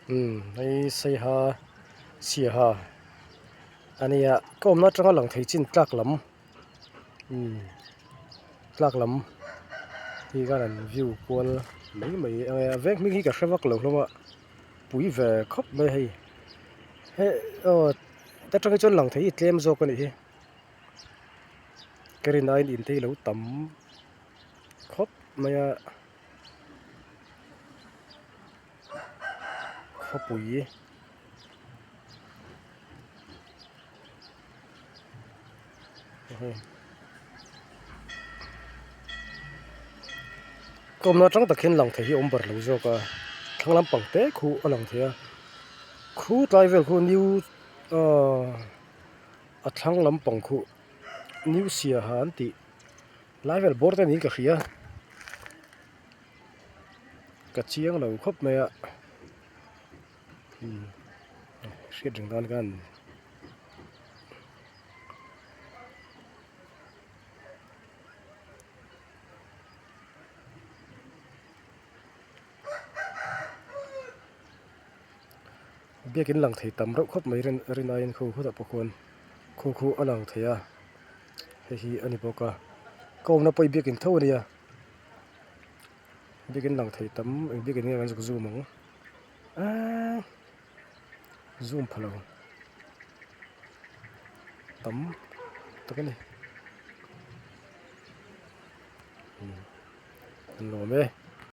Umm hei saiha siaha a nia ka awmna atanga lang thei chin tlak lam umm tlak lam hi khan an view kual mai mai ang e a veng hming hi ka hre vak lo hlawm a pui ve khawp mai a hei he aw ta tang hi chuan lang thei hi tlem zawk a nih hi ka rin aiin in te hi lo tam khawp mai a. Khawpui kawmna atang tak hian lang thei hi a awm ber lo zawk a thlang lampang te khu a lang thei a khu tlai vel khu new ahh a thlang lampang khu new siaha an tih lai vel bawr te niin ka hria. Ka chiang lo khawp mai a umm hriat reng tan khan biakin lang thei tam reuh khawp mai rin rin aiin khu khutah pawh khuan khu khu a lang thei a hei hi a ni bawk a ka awmna pawh hi biakin tho a nia. Biakin lang thei tam eng biakin nge kan zuk zoom ang eee zoom pha lo tam tak a ni umm an lawm e.